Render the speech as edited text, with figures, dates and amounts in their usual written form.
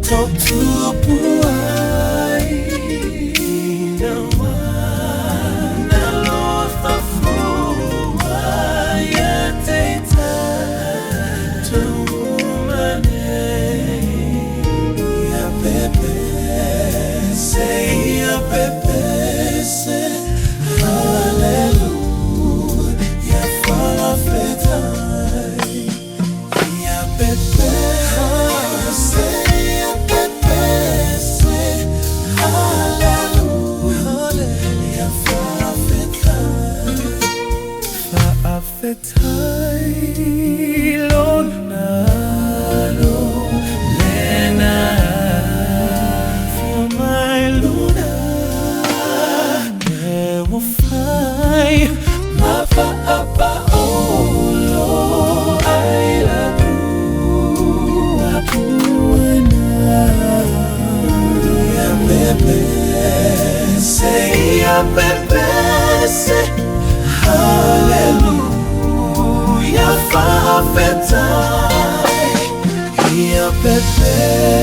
Totupu ai na wana lofa ia teita tumane ia pepe se ia pepe se hallelujah fa'afetai ia pepe se ia pepe se hallelujah fa'afetai fa'afetai lona alo lena fia mai luna e ua fai ma fa'apaolo ai latou apuana ia pepe se ia pepe se hallelujah fa'afetai ia pepe.